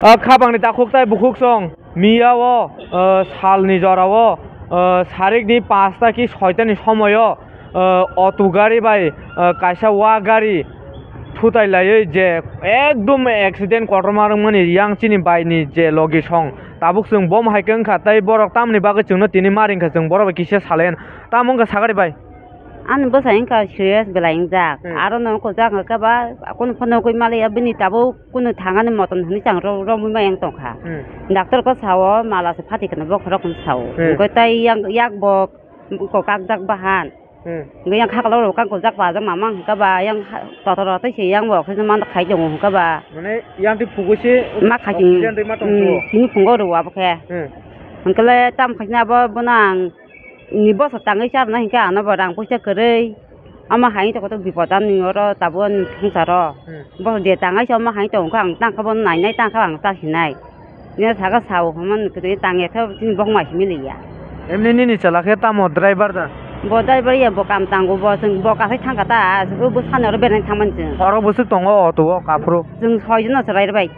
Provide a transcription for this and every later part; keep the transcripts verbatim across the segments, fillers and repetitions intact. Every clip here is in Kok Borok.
O khapangni takhuk tai bukhuk song miya o, o, salni jora o, o, sarikni pasta ki soitani somoyo, o, auto gari bai, o, kaisa wa gari thutai laiwi je ekdom accident kotorma wngmani yang chini bai ni je logi song tabuk chwng bom hai khe wngkha tei borok tamoni bagwi chwngno tini ma ringkha chwng borok bai kisa salayan tamo wngkha sagari bai. Ani bwsai wngkha serious belai wngjak. Hmm. Aro no kujak hwnkhe ba kunu phano nugwi maliya bini tabuk kunu thangani motom hinwi chang ro-, romwi ma yang tongkha. Hmm. Doctor ko sao mala se phati kana bokhorok hwn sao. Hmm. Hwnkhe tai yang yak bo ko kakjak bahan. Hmm. Hwnkhe yang khakalo ro kak kujak ba jang mamang hwnkhe ba yang ha-, totor rok tei se yang bo khe man khai tongo hwnkhe ba. Mane yang twi phugwi se ma khai oxygen twi ma tong hmm, tini phungo ro abo khe. Hmm. Hwnkhe le tam khai na bo bono ang ni boso tangwi charwna hinkhe ano bo rang puisa kwrwi. Omo hai toko to bipot ani oro tabuk ani swngcharo. Hmm. Boso je tangwi se omo hai tongkha ang tangkha bono nainai tangkha ang chasinai. Nini saka sao hwnmani kwtwi tangya khe chini bokma simi liya. Emni nini chwla khe tamo driver da? Bo driver ya bo kam tango bo chwng bo kasai thangkha ta o bwsani oro berai thangmani chwng. Oro bwswk tongo auto o kaphuru? Chwng soi jona chwrai bai.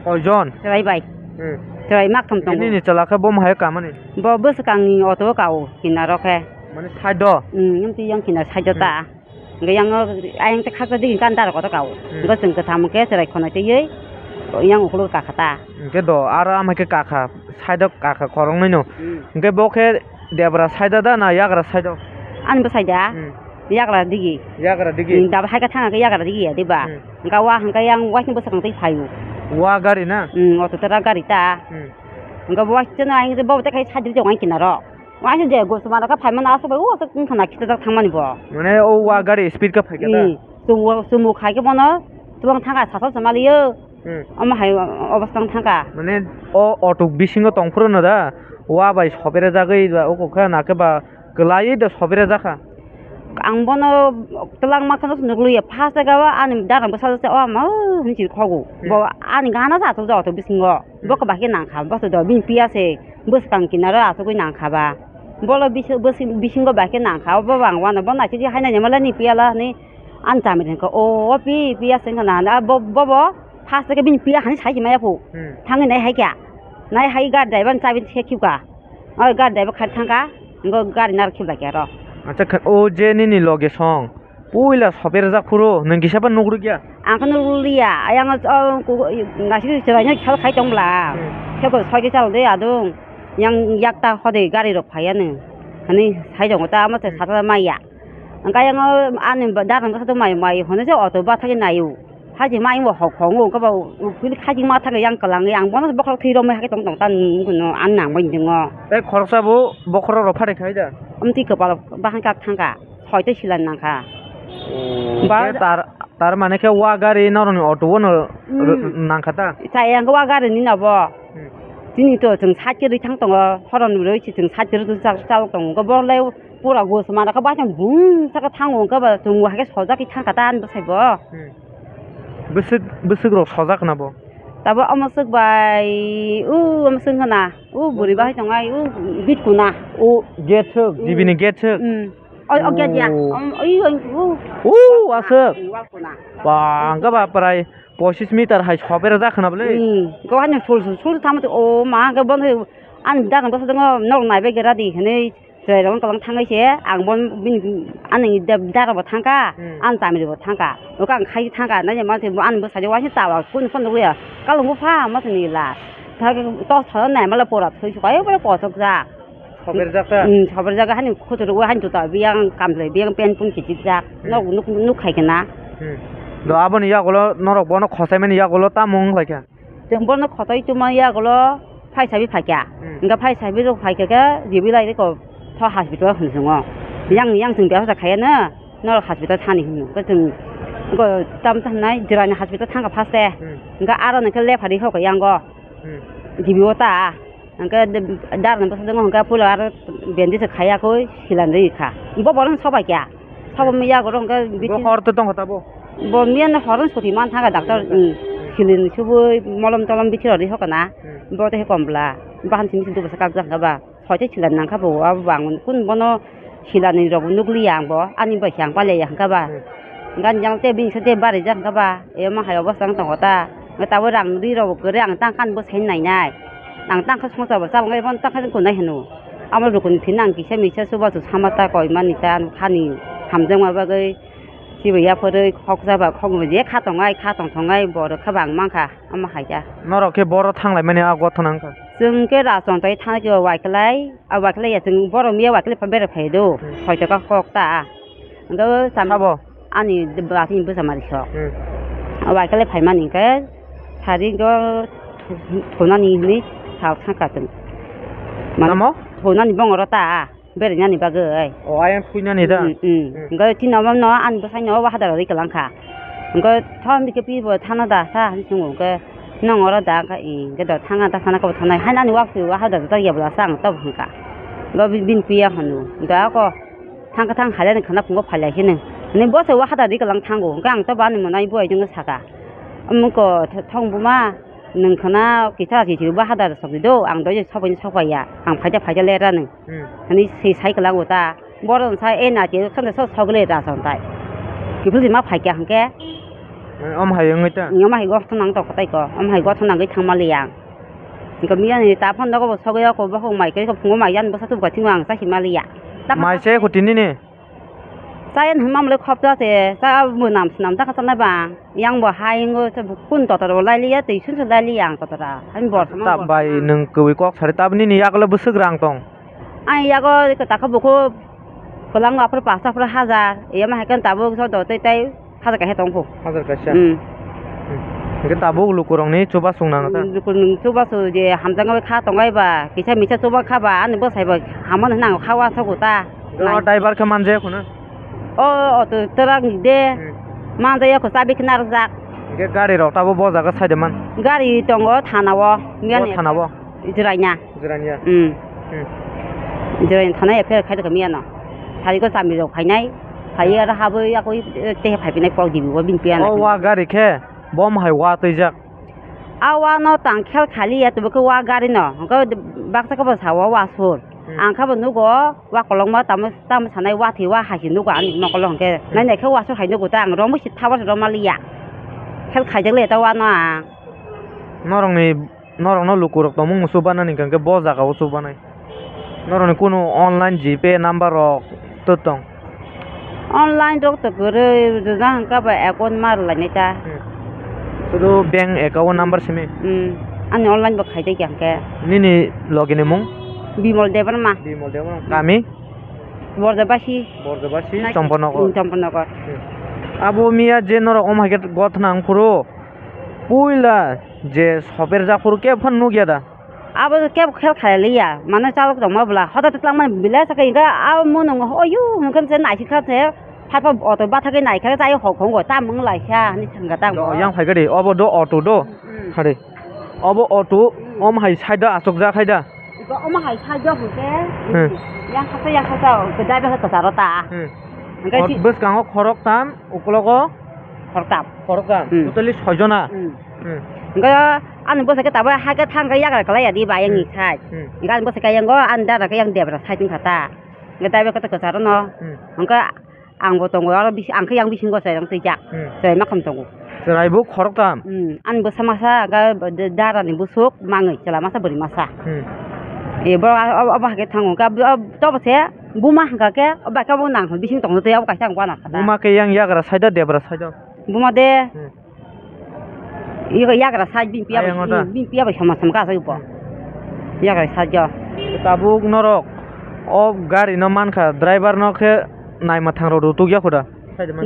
Soi jon? Chwrai bai. Hmm. Chwrai mak thum tongo. Nini chwla khe bo mahai kamani? Bo bwswkangni auto o kao kinaro khe. Mane side o? Hmm, yang twi yang kinar side o ta. Hmm. Hwnkhe yang o ayang tei khaksa digi kan dara kotor kao. Hmm. Hwnkhe chwng kwtham khe chwrai khonai twiwi yang ukuluk kakha ta. Hwnkhe do aro ama khe kakha side o kakha khoroknwi no. Hmm. Hwnkhe bo khe debra side o da na yagra side o? Ani bwsai da. Hmm. Yagra digi. Yagra digi. Hmm, daba hai khe thang khe yagra digi ya diba. Hmm. Hwnkhe wa hwnkhe yang waising bwswkang twi phaio. Wa gari na? Hmm, auto tara gari ta. Hmm. Hwnkhe bo waising no ayang bo tei khai side o jong ai kinaro. Waisa je gosomano khe phaimani aswk bai o aswk wngkha na khitajak thangmani bo. Mane o wa gari speed khe phaikha da? Hmm. Chwng o, chwng o khai khe bono tubang thangkha sasa se maliyo. Hmm. Omo hai obostang thangkha. Mane o auto bisingo tongphuru no da wa bai soberajagwi ba oko khe na khe ba kwlaiwi da soberajakha. Ang bono twlangma kheno nukliya first jagao ani dara bwsajak se o ama hinwi khogo. Hmm. Bo ani gana se achukjak auto bisingo. Hmm. Bo khe bahai khe nangkha boso do bini piya se. Bwskang kinaro achugwi nangkha ba. Bolo bisi-, bisi-, bisingo bai khe nangkha, o bobo ang uanw, bo naisingkhe hai nainai mala ni piya la hinwi ani chamri hwnkha, o, o pi, piya se wngkha na, na, bo, bobo first khe bini piya hinwi sai se maya phu. Hmm. Thangwi nai hai kha. Nai hai gari driver ni chabi se khibkha. O gari driver khai thangkha, hwnkhe gari naro khiblai kha aro. Acha kha, o je nini loge song. Puila soberajak phuru nwng kisa phano nukrwkya? Ang khe nukrwliya, ayang o, o, ku-, naisik chwraino khel khai tong bwla. Hmm. Khebo soi khe chal de adung. Yang yak ta hode gari rok phaiya nw. Hani sai tongo ta, amo se Hmm. sata maya. Ang khe ayang o ani ba-, darang khe sata mai, mai hwnwi se auto bathagwi naio. Haji mai bo hok hok wng khe ba u-, u-, phili khaji ma thangwi yang kwlangwi ang bono bokhorok thwi romwi hakhe tong tong ta nung, nung, nung, ang nang bai nung o. Tei khoroksa bo bokhorok rok phari khai da? Amtwi kwpal bahai kak thangkha. Soi tei silan nangkha. Oh, ba- khe tar, tar mane khe wa gari norokni auto o no Hmm. r-, nangkha ta? Chayang wa gari ni no bo. Hmm. Chini to chwng side khe rwi thang tongo, horom rwi se chwng side khe rwi chal, chal tongo. Bo le pura go se mana khe bai bung saka thango hwnkhe ba chwng wa khe sojak khe thangkha ta ani bwsai bo. Hmm. Bwswk, bwswk rok sojak na bo? Tabo omo swk bai, u omo swk hana, u bwrwi bahai tongo ai, u bit kuna. O gate swk, Hmm. G B ni gate swk? Hmm. Oi, o gate ya. Oh. Om, oi, oi, u. U, aswk. Wal kuna. Ba, ang khe ba prai pochis meter hai soberajak khna bwle. Hmm. Go hani sul, sul, sul tamo to, o ma, go bon, ani dana bwsa tongo, nok nai bai gra di, hinwi chwrai rok wng tong thangwi se, ang bon bini, ani da-, dara bo thangkha, Hmm. ani chamri bo thangkha. Oka ang khai thangkha, nai ma se, ani bwsa je waisa tawa, kun phone rwya, kalung bo pha, ma se ni la. Thang to thang nai mala pora, thwi su kayo pora kochok ja. Soberjak ta? Hmm, soberjak hani khuturu o hani juta biyang kamle biyang pen pun kichijak. Hmm. Nok nuk, nuk khai kana. Hmm. Do aboni yagulo norok bono khosaimani yagulo tamo wng lai kha? Chwng bono khotoi tuma yagulo phai sabi phaikha. Hmm. Hingkha phai sabi rok phaikha khe jibi lai rikho tho hospital hwn chwngo. Hmm. Yang, yang chwng biya hosa khaiya no, norok hospital thani hwnwi. Khe chwng go tam tam nai Jirani hospital thangkha first e. Hmm. Hingkha aro no khe lephari hokha yango. Hmm. Jibi o ta. Hingke de-, darni bwsajwk hingke puila aro bandage khaiya koi silan rwi kha. Bo borok sobai kha. Sobo miya goro hingke Bo bithi- hor to tongkha tabo? Bo miya no hor no soti man thangkha doctor, Hmm. um, silin subui molom tolom bithi rw rwi hokna. Hmm. Bo tei kom bwla. Bahan simi simi bwsa kak jak ba. Soi tei silan nang kha bo, abo bo ang kun bono silani rok nukliya ang bo. Ani bai khe ang palya ya hingka ba. Hmm. Gan jang tei bini site bari jak hingka ba. Emo hai obo chang tongo ta. Tabuk rang ri rok bo kwrwi, ang tang khan bwsai nainai. Ang tang kha songsa bo chabwi phano tang kha kunai hino. Amo rukun thina ang kisa misa chubachu sama ta koimani ta, ani khani hamjakma bagwi sibai yaphorwi khokjaba khokma je kha tongnai, kha tong tongnai borok khe bang mankha, omo hai khe. Norok khe boro thanglaimani a gothona wngkha? Chwng khe Rajchondrai thang khe Waikwlai, a Waikwlai ya chwng borok miya Waikwlai pha bera phai do, Hmm. Soi taka kok ta. Hwnkhe o cham-, Sabo? Ani bwsani bwsa mari sok. Hmm. Waikwlai phaimani hwnkhe sari go thunani hinwi sal thangkha chwng. Mane Tamo? Thunani bongoro ta, berainani bagwi. O, ayang thuinani da? Hmm, hmm. Hmm. Hwnkhe chini omo no ani bwsai no o hadar rwi kwlangkha. Hwnkhe thon dikhe pi bo thana da sa hinwi swngo hwnkhe nong oro da wngkha, i hwnkhe do thanga da sana kabo thanai. Hainani wak se o hadar da ya bwla sa ang tabuk hwnkha. Bo bini piya hwno. Da ko Thang khe thang, hailani khwna phungo phailai khe nw. Nini bo se o hada ri kwlang thango, hwnkhe ang to bo ani mwnai bo ai jongno saka. Omo ko th-, thong buma, nwng khwna kisa kisi bo hada rw sok di do, ang doi sok bai sok pai ya, ang phaida phaida le ra nw. Hmm. Hani se sai kwlango ta, borok sa e na che khanda sok sok le ra song tai. Kiphilsi ma phai kya hwnkhe? Omo hai wngwi ta? Omo hai gotho nang tong kha tai ko, omo hai gotho nangwi thang ma li ya ang. Hwnkhe miya ni ta phone nogo bo sogwi o ko bokhok mai khe phungo mai yan bwsa tubuka thingo ang cha hima liya. Mai se khuti nini? Cha yan hwnma mole khop cha se cha bo nam swnam ta kha chanai ba. Yang bo hai ngo se kun totor bo lai liya twi sun se lai liya ang totora. Ani bor sama ta bor bai sama. Nwng kwbwi kok sari ta nini yagulo bwswk rang tong? Ani yago ta kha bukhuk kwlango aphuru pasta aphuru hajar. Yama hai khe tabuk joto tei tei. Hajar kaisa tong kho. Hajar kaisa? Hmm. Hmm. Hwnkhe tabuk lukurokni chubachu nang ta? Hmm, lukurokni chubachu je hamjakma bai kha tongnai ba, kisa misa chuba kha ba, ani bwsai bo hamya hwnwi ang kha uansukgo ta. O driver khe manjak kho na? O, auto truck ni de. Hmm. Manjak ya kho, chabi khe narwkjak. Hwnkhe gari rok tabuk bo jaga side man? Gari tongo thana o, miyani. O thana o? Jirania. Jirania? Hmm. Hmm. Jirania thana F I R khai rwkha miyano. Sari ko chami rok phainai. Phai aro habwi yakwi, eh, tei phai pinai kok dibi o bini piya. O nai. Wa gari khe bom hai wa twijak. A wa no tang khel khali ya tubukhe wa gari no. Hwnkhe baksa khe bo sa o wa sur. Hmm. Ang khe bo nugo wa kolokma tamo, tamo sanai wa thwi wa hai se nugo ani mokolo hwnkhe. Hmm. Nai nai khe wa sur hai nugo ta ang romwi se thabar se roma liya. Khel khaijak le ta wa no ang. Norokni Norokno lukurok tongmung chubanani hwnkhe bo jaga o chubanai. Norokni kunu online GPay number rok twi tong? Online rok to kwrwi, rwjak hwnkhe ba account ma rwlainai ta. Hmm. Sudu bank account number simi? Hmm. Ani online bo khaijak ya hwnkhe. Nini logi ni mung? Bimal Debbarma. Bimal Debbarma. Kami? Borjabasi. Borjabasi, Nai-, Chompornagar. Hmm, Chompornagar. Hmm. Abo miya je norok omo hai khe gothna wng phuru, puila je soper jak phuru kebo phano nukya da? Abo kebo khel khailiya, mane chalok rok ma bwla hoda twlang mani belai sakha, hwnkhe abo mwnung oyu hwnkhe se naisik kha se, phaipa auto bathagwi naikha, chai hok hwngo, tamung laisa hinwi thangkha ta. Do, yang phaikha di, obo do auto do. Hmm. Hade. Obo auto, hmm, omo hai side o achukjak hai da. Iko omo hai side o hwnkhe, hmm, yang saksa, yang saksa, driver khe kwcharo ta. Hmm. Hwnkhe ot si- bwskango khoroktham, uklogo khoroktham. Khoroktham. Hmm. Totally soijona. Hmm. Hmm. Hwnkhe ani bwsai khe tabuk hai khe thang khe yagra kwlai ya di ba yang ni, hmm, side. Hmm. Hwnkhe ani bwsai khe yang go ani dada khe yang debra side wngkha ta. Hwnkhe driver khe kwcharo no. Hmm. Hwnkhe Ang bo tongo, aro bisi-, ang khe yang bisingo chwrairok twijak. Hmm. Chwrai makham tongo. Chwrai bo khoroktham? Hmm, ani bwsa masa, ga-, da-, darani bwswk mangwi, chwla masa, bwrwi masa. Hmm. E, borok a-, a-, abo hai khe thango, ga-, bo-, tobo se buma hwnkha khe, o bai khe bo nang bising tongo tei abo kaisa ang uanakha da. Buma khe yang yagra side o, debra side o? Buma de. Hmm. Ego yagra side bini piya bai, ayang o da? Bini piya bai sama sama kasa ipo. Hmm. Yagra side o. Tabuk norok o gari no mankha, driver no khe naima thang rok rutuk ya kho da?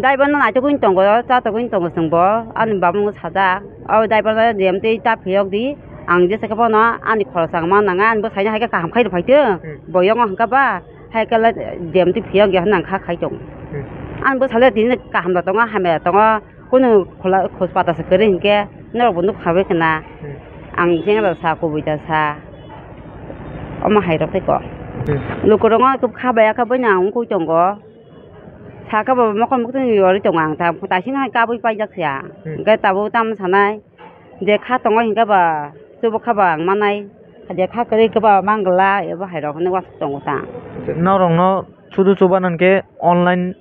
Driver no naitok wng tongo, chatok wng tongo chwng bo, ani baba no sajak. O driver no jemtwi ta phiyok di, ang jesa khe bono ani khoroksa ma nang, ani bwsai no hai khe kaham khai rw phai thung. Hmm. Boyong o hwnkha ba, hai khe le jemtwi phiyok ya hwnwi ang kha khai tongo. Hmm. Ani bwsai le tini kaham da tongo, hamya da tongo. Kunu khula khus pata se kwrwi hinkhe norok bo nukha bai khna. Hmm. Ang jeng rok sa kubui ta sa. Omo hai rok tei ko. Hmm. Lukurok no kha bai kha bai no ang wngwi tongo. Sa khe bo mokol muktwi ni yorwi tongo ang ta. Taising hai kabui paijak se ang. Hmm. Hinkhe tabuk tamo sanai. Je kha tongo hinkhe ba chubo kha ba ang manai. Je kha kwrwi khe ba mangla ebo hai rok hinwi uansuk tongo ta. Norok no sudu chubanan khe online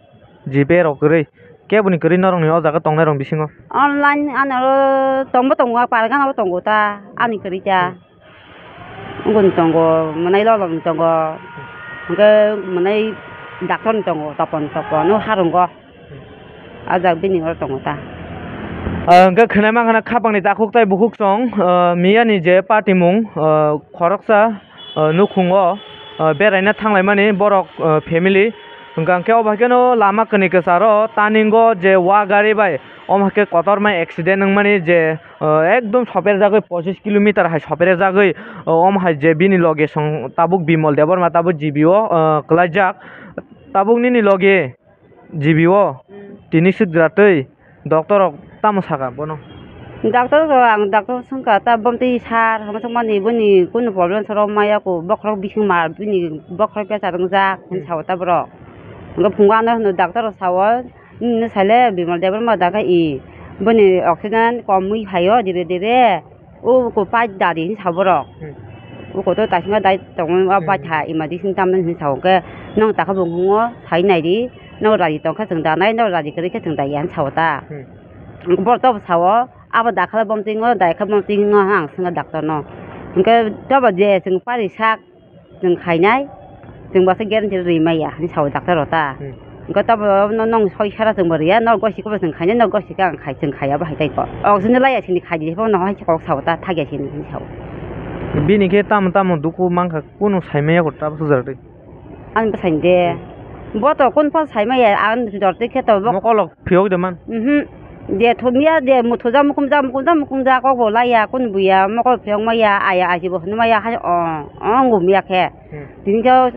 GPay rok kwrwi. Keboni kwrwi norokni o jaga tongnairok bisingo? Online anoro tongbo tongo, pargana bo tongo ta, ani kwrwi ta. Hmm. Uboni tongo, mwnai lolokni tongo, hwnkhe mwnai doctorni tongo, topon topon o harungo. Ah, jak bini oro tongo ta. Ah, hwnkhe khwnai mankha na khapangni takhuk tai bukhuk song, ah, miyani je patimung, ah, khoroksa, ah, nukhungo, ah, beraina thanglaimani borok, ah, family. Hwnkha hwnkhe obo hai kheno lama kwnwi kwcharo turning o je wa gari bai omo hai khe kotorma accident wngmani je, ah, ekdom soperjagwi pochish kilometer hai soperjagwi, ah, omo hai je bini loge song tabuk Bimal Debbarma tabuk G B o, ah, kwlaijak. Tabuk nini loge G B o. Hmm. Tini swkjwra twi doctor rok tamo saka bono? Doctor rok ang doctor swngkha ta, bomtwi sir hwnwi swngmani boni kunu problem se rw maya kho, bokhorok bising mar bini bokhorok pecha wngjak hwnwi. Hmm. Sao ta borok. Hwnkhe phungo ano hwno doctor rok sao, "Nini saile Bimal Debbarma da khe i, boni oxygen kom wngwi phaio dire dire." O ko pai dadi hinwi sa borok. Hmm. O ko to taisingma dai tongo, o. Hmm. Bai tha emergency tamni hinwi sa o khe, "Nong takha bung hungo, sai nai di, nong raji tong khe chwng da nai, nong raji kwrwi khe chwng da ya," hinwi sa o ta. Hmm. Borok to bo sa o, "Abo da khala bomtwi wngo, dai kha bomtwi wngo," ang swngkha doctor no. Hwnkhe to bo je chwng pari sak, chwng khainai, chwng bo se guarantee rwi maya hinwi sao doctor rok ta. Hmm. Hwnkhe tobo no nong soi sara chwng bo rwya, nok gosi khe bo chwng khainai, nok gosi khe ang khai, chwng khaiya bo hai tai kok. Oxygen laiya sini khaidi, hebo no hai kok sao ta, thakya sini hinwi sao. Bini khe tamo tamo dukhu mankha, kunu sai maya kho tabuk sujak twi. Ani bwsai de. Hmm. Bo to kun pha sai maya, ang jor twi khe to bo. Mokolok phiyok de man. Mhm. De thumya de, muthuja mukumja, mukumja mukumja, kok bo laiya, kun buya, mokol phiyok maya, aya aji bo hwnwi maya, hai o, o, ngum ya khe. Hmm. Tini khe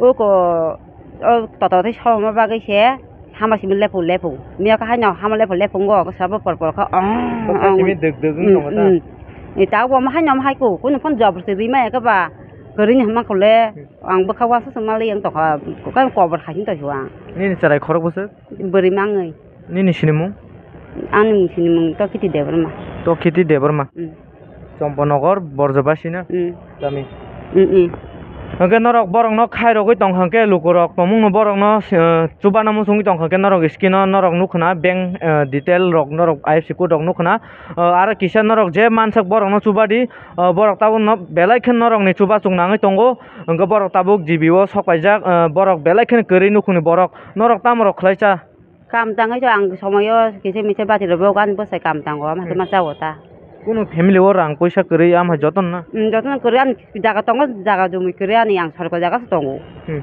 o ko, o toto tei soma bagwi se hama simi lephu lephu. Miya khe haino hama lephu lephu ngo, sabo por por khe, o, o, simi dwk dwk wng tongo ta? Mm, mm. Ni ta bo ma haino ma hai ko, kunu phone jabor se rima ya khe ba, kwrwini hama kho le, hmm, ang bwkha uansuk se ma le yang tokha, kobor hai sing tokha ang. Nini chwrai khorok bwswk? Bwrwi mangwi. Nini sinimung? Ani sinimung Tokiti Debbarma. Tokiti Debbarma. Mm. Chomponogor Borjobasi na? Mm. Kami. Mm, mm. Hwnkhe norok borokno khairogwi tongkha hwnkhe lukurok tongmungno borokno, eh, chubana muchungwi tongkha hwnkhe norok screen o norok nukha na bank, eh, detail rok norok I F S C code rok nukha na. Eh, aro kisa norok je mansak borokno chubadi, eh, borok tabukno belai khe norokni chubachuk nangwi tongo. Hwnkhe borok tabuk G B o sok paijak, eh, borok belai kheno kwrwi nukhungni borok. Norok tamo rok khlai cha? Kam tangwi to ang somoyo kisa misa bati rwbo gan bwsai kam tango, ama khe. Hmm. Ma chawo ta. Kunu family o rang poisa kwrwi ama jotono na? Hmm, jotono kwrwi, ani jaga tongo, jaga jumi kwrwi ani, ang sorkar jaga se tongo. Hmm.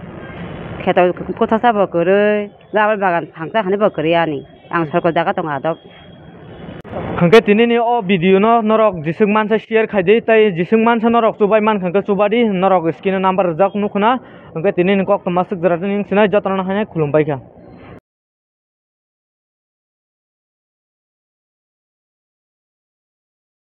Kheto kwthasa bo kwrwi, rubber bagan phangsa hwnwi bo kwrwi ani, ang sorkar jaga tongo adop. Hwnkhe tinini o video no norok jeswk mansa share khai di, tei jeswk mansa norok chubai mankha hwnkhe chubadi, norok screen o number rijak nukho na. Hwnkhe tinini koktwma swk jora tini wng sinai jotono haino khulumbai kha.